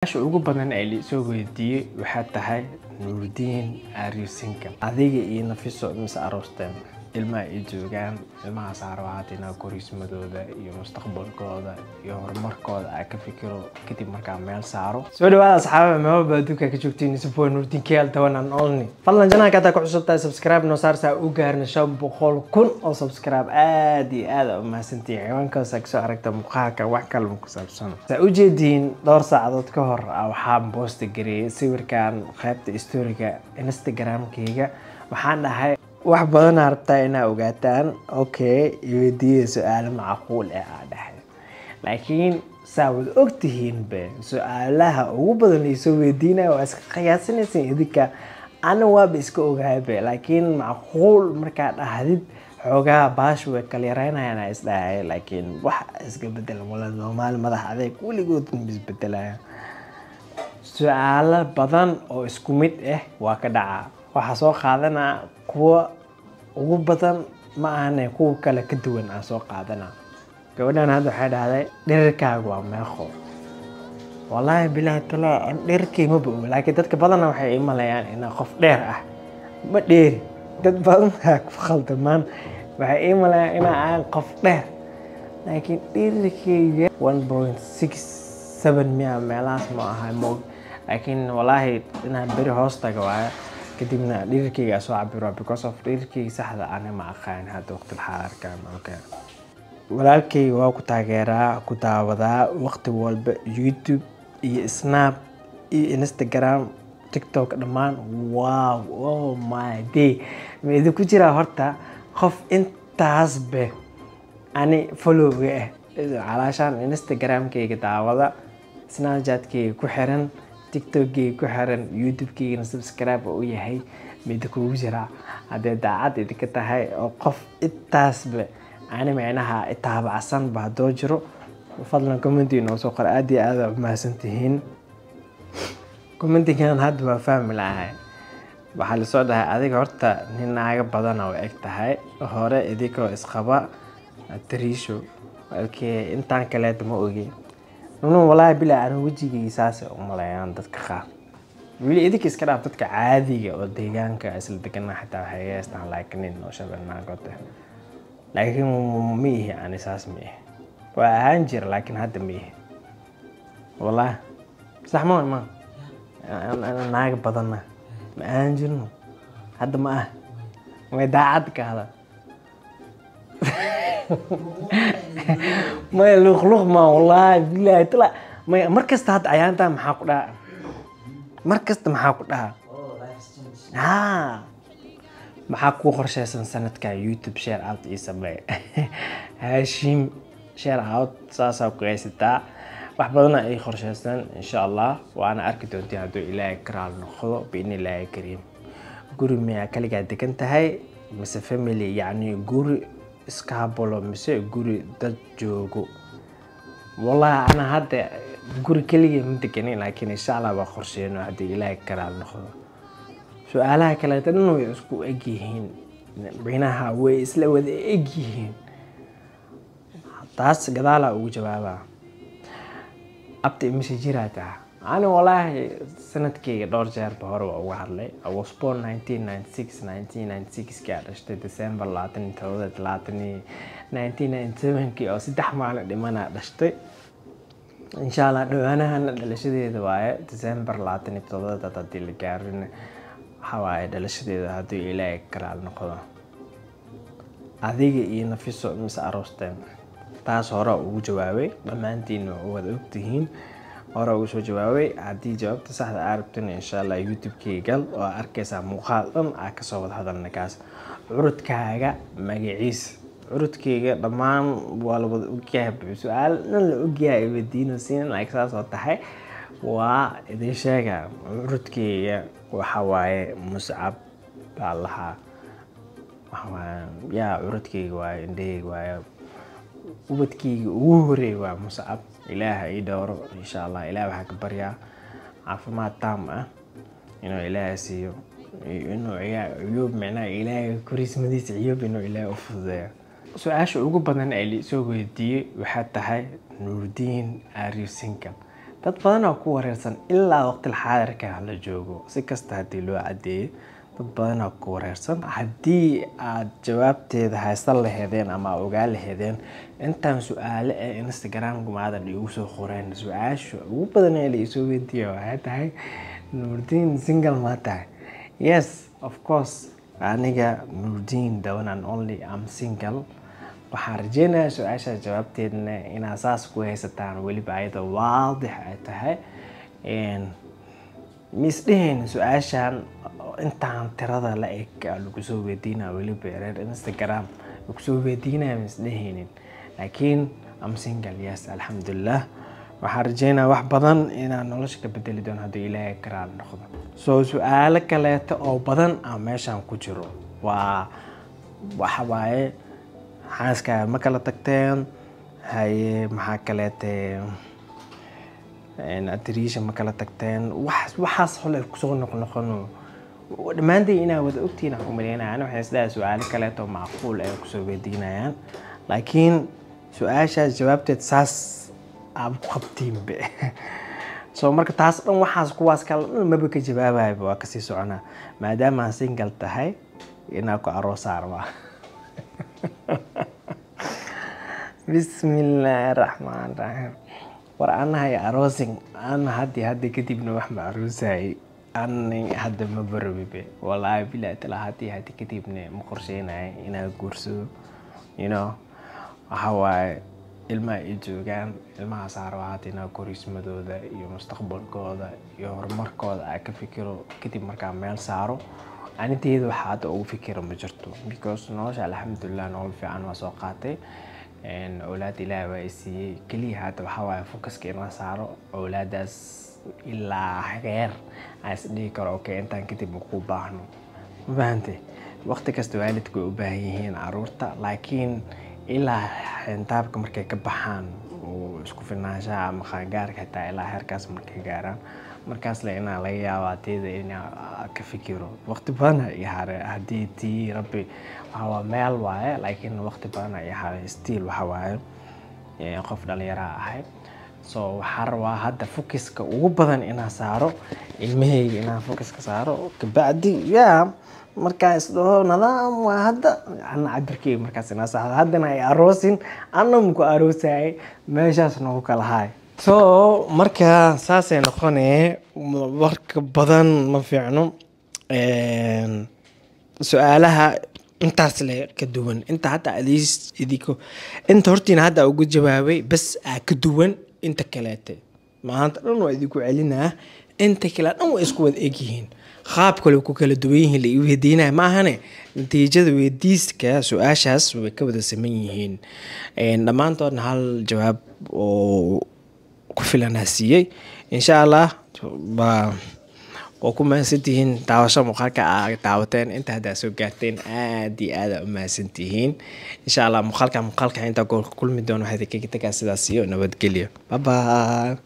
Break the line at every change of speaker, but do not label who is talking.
Su'aasha ugu badan ee la isoo weydiiyey waxay tahay, Nuruddin, are you single? Adiga iyo Nafiso mise aroosteen? Ilmaha ay joogaan, ilmahaas aan rabaa hadda inaan korismadooda iyo mustaqbalkooda iyo horumarkooda aan ka fikiro, kadib markaan meel saaro. Soo dhawaada asxaaba, meel walba adduunka ka joogtiin, isboy Nuruddin KL, the one and only. Fadlan channelka haddaa ku cusub tahay, subscribe noo saar saa u gaarna 500,000 oo subscribe. Aad iyo aad aa u mahadsantihiin. Ciwaankaas aad kasoo aragta muuqaalka, wax kale ma ku saabsan. Saa ujeediin, dhowr saacadood ka hor waxaan post gareeyay sawirkan qaybta storyga Instagram-kayga. Waxaan dhahay wax badan aa rabtaa inaa ogaataan, okay, iweydiiya su-aalo macquul ah aa dhahay. Laakiin saa wada ogtihiin be, su-aalaha ugu badan laisoo weydiinaya waa iska qiyaasanaysan idinka, ana waaba iska ogahay be, laakiin macquul markaa dhahdid xoogaa baash way kala yareynayaan aa isdhahay. Laakiin wax iska bedel wala, Soomaali madax adeeg weligood ma isbedelaya. Su-aalo badan oo isku mid ah waa ka dhacaa. Waxaa soo qaadanaa kuwa ugu badan, ma ahane kuwa kale ka duwan aan soo qaadanaa. Gabadhan hadda waxay dhahday, dhererkaagu waa meeqo? Wallaahi bilaahi talaa, dhererkay maba oga, laakiin dadka badana waxay ii maleeyaan inaan qof dheer ah. Ma dheeri, dad badan aa ku khaldamaan, waxay ii maleeyaan inaan ahan qof dheer, laakiin dhererkayga 1.67 miya meelahaas ma ahay moog. Laakiin wallaahi inaan beri hoos taga waayo, kadibna dhererkayga soo cabiro, because of dhererkayga saxda ana ma aqaan hadda waqti xaadirkan. Okay, walaalkayga waa ku taageeraa, ku daawadaa waqti walba, YouTube iyo Snap iyo Instagram, TikTok dhammaan. Wow, oh my day, ma idinku jiraa horta qof intaasbe ani followga ah? Calaashaan Instagram-kayga daawada, Snapchat-kayga ku xiran, TikTok-kayga ku xiran, YouTube-kaygana subscribe u yahay, ma idinkugu jiraa? Haddee daacad idinka tahay oo qof intaasba ani micnaha taabacsan ba haddoo jiro, fadlan comment inoo soo qor. Aad iyo aad aa u mahadsantihiin. Commentigan hadda waa fahmi lahay. Waxaa lasoo dhahay, adiga horta nin naaga badana u eg tahay, hore idinkoo isqaba tariisho. Okay, intaan kaleeta ma ogi nunu. Walaahi bilaa, anigu wejigay saasay u maleeyaan dadka qaar. Weli idinka iska dhaaf, dadka caadiga oo deegaanka isla degana xataa waxay haystaan like nin oo shabel naagood ah, laakiin ma ihi ani, saas ma ihi. Waa ahaan jira, laakiin hadda ma ihi. Wallaahi sax ma ma naaga badanna ma ahaan jirno, hadda ma ah. Way daacad ka hada maya, luuq luuq ma. Wallaahi bilaahi tala, maya, mar kasta hadda ayaantaa maxaa ku dhaca? Mar kasta maxaa ku dhaca? Ha, maxaa kuu qorshaysan sanadka? YouTube shout out ii samee. Haashim, shout out saasaa ku haysataa. Wax badana ii qorshaysan insha Allah, waana arki doontiin hadduu Ilaahay karaal noqdo, biidni Illaahi kariim. Guri miyaa kaligaa degan tahay mise family? Yacni guri iskaabolo mise guri dad joogo? Wallahi ana hadda guri keligii ma deganin, laakiin insha Allah waa qorsheyno haddii Ilaahay karaal noqdo. Su-aalaha kaleeta dhan way isku egyihiin, micnaha way isla wada egyihiin, taas gadaalaa ugu jawaabaa. Abta, imise jiraa taha? Ani wallaahi sanadkeyga dhowr jeerba hore waa uga hadlay. I was born 1996, 1996 kaa dhashtay, December 27, 20 1997kii oo 3 maalin dhimanaa dhashtay. Insha Allah dhawaanahana dhalashadeeda waaye December 27 haddii la gaarin. Waxaa waaye dhalashadeeda hadduu Ilaahay karaal noqdo. Adiga iyo Nafiso mise aroosteen? Taas hore ugu jawaabay, dhammaantiin waa wada ogtihiin, hore ugu soo jawaabay. Haddii jawaabta saxda aa rabtin, insha Allah YouTube-kayga gal oo aa arkaysaa muuqaal dhan aa kasoo wada hadalna kaas. Curudkaaga magaciis? Curudkayga dhammaan waa la wada ogyahay, su-aal dhan la ogyahay weydiino siin, laakiin saas oo tahay waa idin sheega. Curudkayga waxa waaye Muscab baa lahaa. Waxa waaye yaa curudkayga waaye, indhahayga waaye, ubadkayga ugu horeey waa Muscab. Ilaaha ii dhowro insha Allah. Ilaah waxaa ka baryaa caafimaad taam ah inuu Ilaahay siiyo iyo inuu cuyuub, micnaha Ilaahay korismadiisa cuyuub inuu Ilaahay u fududeeyo. Su-aasha ugu badan ee la isoo weydiiyey waxay tahay, Nuruddin, are you single? Dad badan oo ku wareersan ilaa waqtil xaadirka la joogo, si kasta haddii loo caddeeyey, dad badan oo ku wareersan. Haddii aad jawaabteeda haysan laheedeen ama ogaa laheedeen intaan su-aale ee Instagram maadan iigu soo qoreen, su-aasha ugu badan ee la isoo weydiiya waxay tahay, "Nuurdiin, single ma tahay?" Yes, of course, aniga Nuurdiin, the one and only, am single. Waxaan rajeynayaa su-aashaas jawaabteedna inaad saas ku haysataan, weliba ayadoo waadix ay tahay. Misdheheen su-aashan intaan tirada la eg lagu soo weydiinaya, weliba reer Instagram lagu soo weydiinaya, misdheheynin, laakiin am single, yes, alxamdulilah. Waxaan rajeynayaa wax badan inaan nolosha ka bedeli doono haddii Ilaahay karaal noqdo. So su-aalo kaleeto oo badan ah meeshaan ku jiro waa waxa waaye, xaaskaaga ma kala tagteen? Haye, maxaa kaleete? Atariisha ma kala tagteen? Wax waxaas hole kusoo noqnoqono dhammaantiin inaa wada ogtihiin aan ku maleynaya. Ani waxay isleeyahay su-aalo kaleeto macquul ay kusoo weydiinayaan, laakiin su-aashaas jawaabteed saas aaba ku qabtiinbe. So marka taas dhan, waxaas kuwaas kale dhan maba ka jawaabayba, waa kasii soconaa. Maadaama aan single tahay, inaa ku aroosaa rabaa. Bismillaahi raxmaan raxiim. War anahay aroosin, ana haddi kadibna wax ma aroosayay. Ani hadda ma barabibe, wallaahi bilahi tala, haddi kadibna ma qorsheynaya inaan guursado. Waxa waaye, ilmaha ay joogaan, ilmahaas rabaa hadda inaa korismadooda iyo mustaqbalkooda iyo horumarkooda aan ka fikiro. Kadib markaan meel saaro, aninteyda waxa hadda ugu fikiro ma jirto, because nolosha alxamdulilah nolol fiican waa soo qaatay, awlaad Ilaahay waa i siiyey. Keliya hadda waxaa waaye focuska inaan saaro awlaadaas ilaa heer aan is dhihi karo, okay, intaan kadib ma kuu baahno. Ma fahantay? Waqti kasta waalidku way u baahan yihiin caruurta, laakiin ilaa xintaabka markay ka baxaan oo isku filnaanshaha ama qaangaarka, xitaa ilaa heerkaas markay gaaraan, markaas le inaa laga yaabaa teeda inaa ka fikiro. Waqti badan ii hare haddii tii Rabbi waxa waa meel waaye, laakiin waqti badan ii hare. Still waxa waaye qof dhalinyara ahay. So waxaa rabaa hadda focuska ugu badan inaan saaro ilmahayga, inaan focuska saaro. Kabacdi ya markaa isdhaho nidaam waa hadda ana cabirkeyga markaas inaa saxdo. Haddana ay aroosin, anna maku aroosayay, meeshaas nagu kala haay. So marka saasay noqonee, warka badan ma fiicno. Su-aalaha intaas le ka duwan inta hadda adiis idiko inta hortiina hadda ugu jawaabay bas aa ka duwan inta kaleete. Maanta dhan waa idinku celinaa, inta kale dhan waa isku wada egyihiin, qaab kale ku kala duwan yihiin la ii weydiinaya ma ahane. Natiijada weydiiska su-aashaas way ka wada saman yihiin dhammaantoodna, hal jawaab oo ku filanaa siiyey. Insha Allah waa ku mahadsantihiin daawasho muuqaalka aa daawateen. Inta haddaa soo gaarteen, aad iyo aad aa u mahadsantihiin. Insha Allah muuqaalka intaa goolka kulmi doono, waxaa idinkaga tagaa sidaas iyo nabadgelyo. Bye bye.